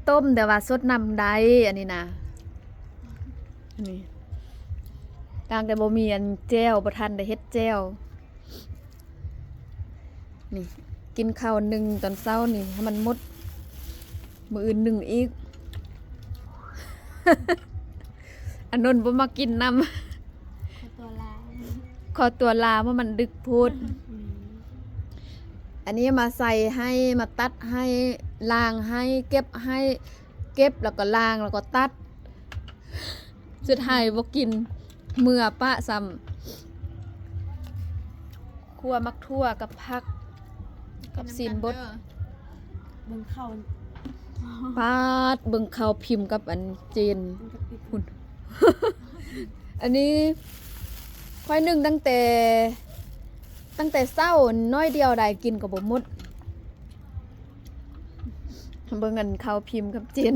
ຕົ້ມ ແຕ່ວ່າຊົດນ້ຳໄດ້ ອັນນີ້ນະ ອັນນີ້ ຕ່າງແຕ່ບໍ່ມີອັນແຈ່ວ ບໍ່ທັນໄດ້ເຮັດແຈ່ວ. ນີ້ ກິນເຂົ້າໜຶ່ງຕອນເຊົ້ານີ້ໃຫ້ມັນໝົດ ມື້ອື່ນໜຶ່ງອີກ. ອານົນບໍ່ມາກິນນຳ ຂໍຕົວລາ ຂໍຕົວລາ ເພາະມັນດຶກໂພດ. ອືມ ອັນນີ້ມາໃສ່ໃຫ້ ມາຕັດໃຫ້ ລ້າງໃຫ້ ເກັບໃຫ້ ເກັບແລ້ວກໍລ້າງ ແລ້ວກໍຕັດ ສຸດທ້າຍບໍ່ກິນ ເມືອປະຊ້ຳ. ຂົ້ວໝາກຖົ່ວກັບຜັກ ກັບຊີ້ນບົດ. ເບິ່ງເຂົ້າ ປາດ ເບິ່ງເຂົ້າພິມກັບອັນເຈນ ເບິ່ງກັບປິດ ພຸ້ນ. ອັນນີ້ຂ້ອຍໜຶ້ງຕັ້ງແຕ່ ຕັ້ງແຕ່ເຊົ້າ ໜ້ອຍດຽວໃດ ກິນກໍບໍ່ໝົດ. ເບິ່ງອັນເຂົ້າພິມກັບເຈນ.